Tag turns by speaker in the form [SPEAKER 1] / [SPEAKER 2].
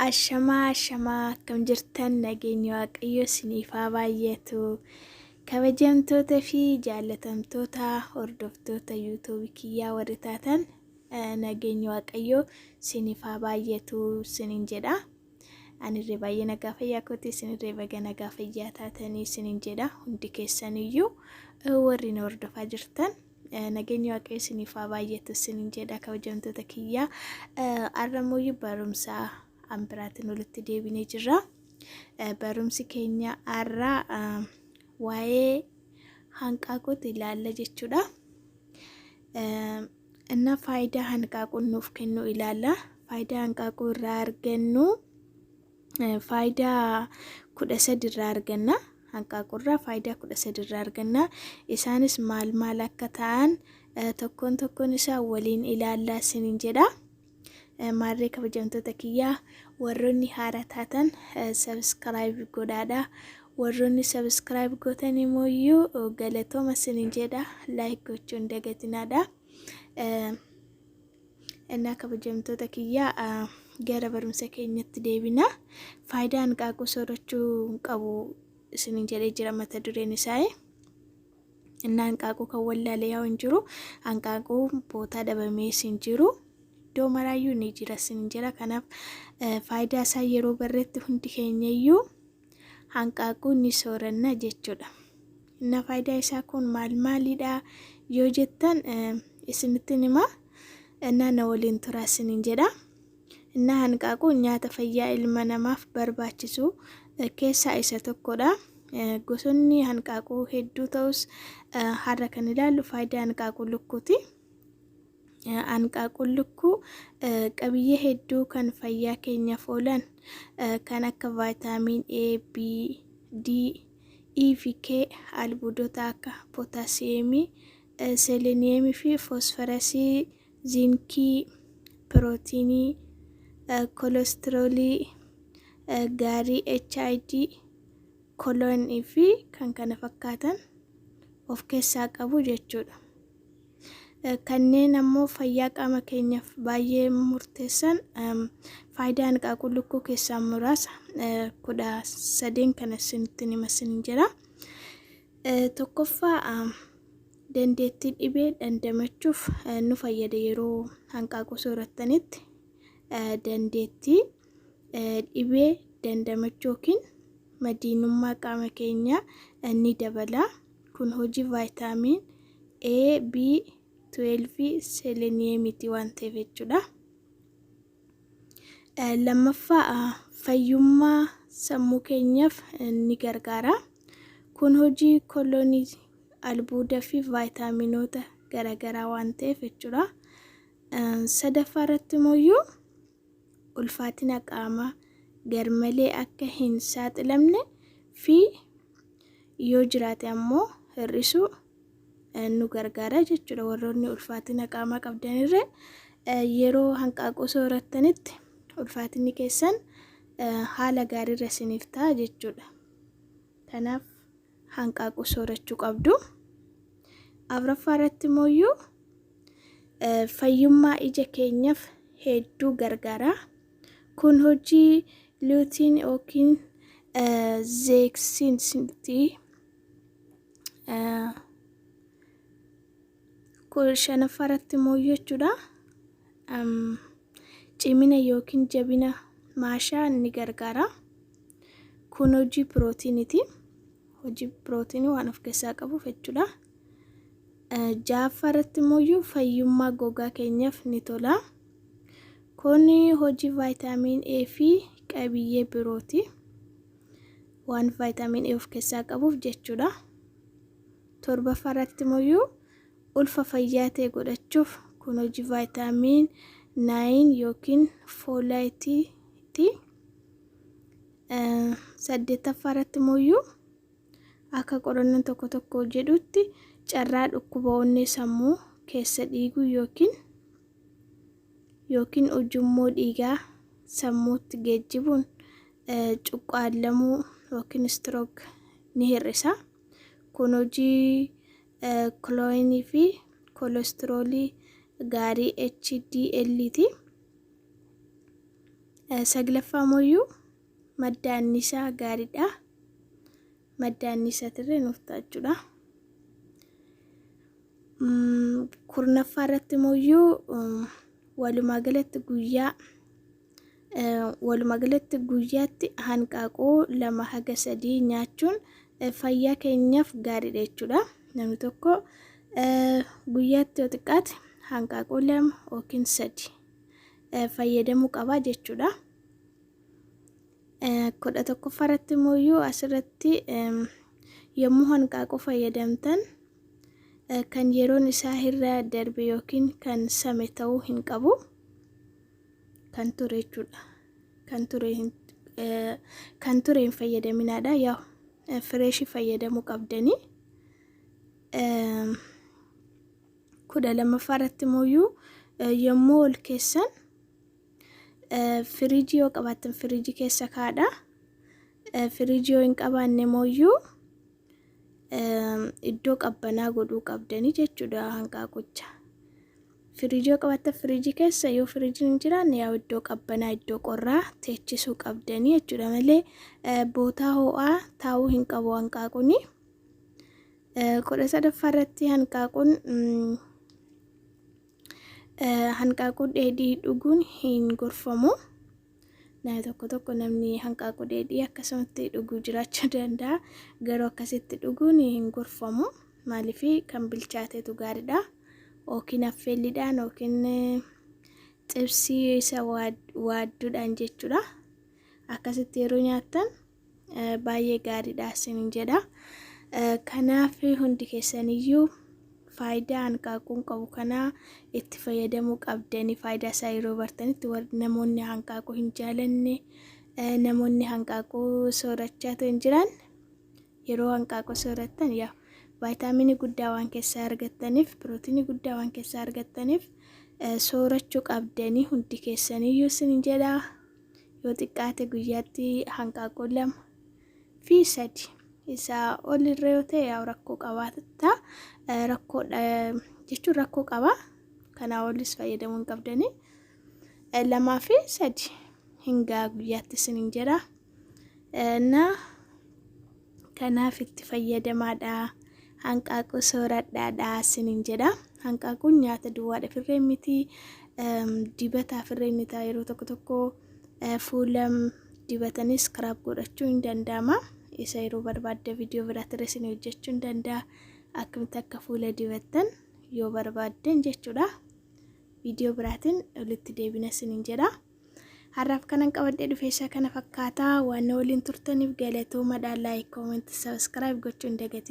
[SPEAKER 1] Ashamaa ashamaa akkam jirtan nageenyi Waaqayyo isiniif haa baay'atu. Kabajamtoota fi jaallatamtoota hordoftoota yuutuubii kiyyaa warri taatan nageenyi Waaqayyo isiniif haa baay'atu isiniin jedha. Anirree baay'ee nagaa fayyaa kooti isinirree baga nagaa fayyaa taatanii isiniin jedha hundi keessaniyyuu warri na hordofaa jirtan. Nageenyi Waaqayyo isiniif haa baay'atu isiniin jedha kabajamtoota kiyyaa. Har'a immoo barumsa an biraatiin walitti deebinee jirra. Barumsi keenya har'a waa'ee hanqaaquuti ilaalla jechuudha. Inna faayidaa hanqaaquun nuuf kennu ilaalla. Faayidaa hanqaaquu irraa argannu faayidaa 13 irraa arganna. Hanqaaquu irraa faayidaa 13 irraa arganna. Isaanis maal maal akka ta'an tokkoon tokkoon isaa waliin ilaallaa isiniin jedha. Maarree kabajamtoota kiyyaa warroonni haaraa taatan subscribe godhaadha. Warroonni subscribe gootan immoo galatooma isiniin jedha. Like gochuun dagatinaadha. Innaa kabajamtoota kiyyaa gara barumsa keenyatti deebina. Faayidaa hanqaaquu soorachuu hin qabu isiniin jedhee jira mata dureen isaa. Innaa hanqaaquu kan wallaale yaa'u hin jiru. Hanqaaquu bootaa dhabamees hin jiru. Iddoo maraayyuu ni jira isiniin jedha. Kanaaf faayidaa isaa yeroo barreetti hundi keenyayyuu hanqaaquu ni sooranna jechuudha. Innaa faayidaa isaa kun maal maalidha yoo jettan isinittin hima. Innaa na waliin turaa isiniin jedha. Innaa hanqaaquun nyaata fayyaa ilma namaaf barbaachisu keessaa isa tokkodha. Gosoonni hanqaaquu hedduu ta'us har'a kan ilaallu faayidaa hanqaaquu lukkuuti. Hanqaaquun lukkuu qabiyyee hedduu kan fayyaa keenyaaf oolan kan akka vaayitaamiin A, B, D, E fi K, albuudota akka pootaasiyeemii, seeleniyeemii fi foosfarasii, ziinkii, pirootiinii, kolestiroolii gaarii HID, koloonii fi kan kana fakkaatan of keessaa qabu jechuudha. Kanneen ammoo fayyaa qaama keenyaaf baay'ee murteessan faayidaa hanqaaquu lukkuu keessaa muraasa 13 kana isinitti hima isiniin jedha. Tokkoffaa dandeettii dhibee dandamachuuf nu fayyada yeroo hanqaaquu soorattanitti dandeettii dhibee dandamachuu yookiin madiinummaa qaama keenyaa ni dabala. Kun hojii vaayitaamiin A, B, 12 seeleniyeemiiti waan ta'eef jechuudha. Lammaffaa fayyummaa sammuu keenyaaf ni gargaara. Kun hojii koloonii albuuda fi vaayitaaminoota garaagaraa waan ta'eef jechuudha. Sadaffaa irratti immoo ulfaatina qaamaa garmalee akka hin saaxilamne fi yoo jiraate ammoo hir'isuu nu gargaara jechuudha. Warroonni ulfaatina qaamaa qabdanirree yeroo hanqaaquu soorattanitti ulfaatinni keessan haala gaariirra isiniif ta'a jechuudha. Kanaaf hanqaaquu soorachuu qabdu. Afuraffaa irratti immoo fayyummaa ija keenyaaf hedduu gargaara. Kun hojii luutiin yookiin zeeksiinti. Shanaffaa irratti immoo jechuudha. Cimina yookiin jabina maashaa ni gargaara. Kun hojii pirootiiniiti. Hojii pirootiinii waan of keessaa qabuuf jechuudha. Ja'affaa irratti immoo fayyummaa gogaa keenyaaf ni tola. Kun hojii vaayitaamiin A fi qabiyyee birooti. Waan vaayitaamiin A of keessaa qabuuf jechuudha. Torbaffaa irratti immoo ulfa fayyaa ta'e godhachuuf kun hojii vaayitaamiin 9 yookiin foolaayitiiti. Saddeettaffaa irratti immoo akka qorannoon tokko tokko jedhutti carraa dhukkuba onnee sammuu keessa dhiiguu yookiin ujummoo dhiigaa sammuutti geejjibuun cuqqaallamuu yookiin stroke ni hir'isa. Kun hojii kilooyinii fi kolestiroolii gaarii HDL ti. Saglaffaa mooyyuu madda anniisaa gaariidha. Madda anniisaatirree nuuf ta'a jechuudha. Kurnaffaa irratti mooyyuu walumaa galatti guyyaa walumaa galatti guyyaatti hanqaaquu 2 haga 3 nyaachuun fayyaa keenyaaf gaariidha jechuudha. Namni tokko guyyaatti yoo xiqqaate hanqaaquu 2 yookiin 3 fayyadamuu qaba jechuudha. 11ffaa irratti immoo asirratti yommuu hanqaaquu fayyadamtan kan yeroon isaa irra darbe yookiin kan same ta'uu hin qabu. Kan ture jechuudha. Kan ture hin fayyadaminaadha. Yaa fresh fayyadamuu qabdanii. 12ffaa irratti immoo yommuu ol keessan firiijii yoo qabaattan firiijii keessa kaadha. Firiijii yoo hin qabaanne mooyyuu iddoo qabbanaa godhuu qabdanii jechuudha hanqaaqucha. Firiijii yoo qabaattan firiijii keessa, yoo firiijiin hin jiraanne yaa iddoo qabbanaa, iddoo qorraa teechisuu qabdanii jechuudha malee bootaa ho'aa taa'uu hin qabu hanqaaquuni. 13ffaa irratti hanqaaquun hanqaaquu dheedhii dhuguun hin gorfamu. Namni tokko tokko namni hanqaaquu dheedhii akkasumatti dhuguu jiraachuu danda'a. Garuu akkasitti dhuguun hin gorfamu. Maaliif? Kan bilchaatetu gaariidha. Yookiin affeelliidhaan yookiin xibsii isa waadduudhaan jechuudha. Akkasitti yeroo nyaattan baay'ee gaariidha isiniin jedha. Kanaaf hundi keessaniyyuu faayidaa hanqaaquun qabu kana itti fayyadamuu qabdanii. Faayidaa isaa yeroo bartanitti namoonni hanqaaquu hin jaalanne, namoonni hanqaaquu soorachaa hin jiran, yeroo hanqaaquu soorattan yaa vaayitaaminii guddaa waan keessaa argattaniif, pirootinii guddaa waan keessaa argattaniif soorachuu qabdanii hundi keessaniyyuu isiniin jedha. Yoo xiqqaate guyyaatti hanqaaquu lama fi sadi, isaa ol irra yoo ta'e yaa rakkoo qabaata, rakkoodha jechuun rakkoo qaba. Kanaa olis fayyadamuu hin qabdanii. Lamaa fi sadi hingaa guyyaatti isiniin jedha. Na kanaaf itti fayyadamaadha. Hanqaaquu sooradhaadha isiniin jedha. Hanqaaquun nyaata duwwaadhaaf irree miti, dibataaf irree ni ta'a. Yeroo tokko tokko fuula dibatanii scrub godhachuu hin danda'ama. Isa yeroo barbaadde viidiyoo biraatti irra isin hojjechuu hin danda'a. Akkamitti akka fuula dibattan yoo barbaaddan jechuudha. Viidiyoo biraatiin walitti deebina isiniin jedha. Har'aaf kanan qabadhee dhufe isa kana fakkaataa. Waan na waliin turtaniif galatoomadha. Like, comment, subscribe gochuu hin dagatin.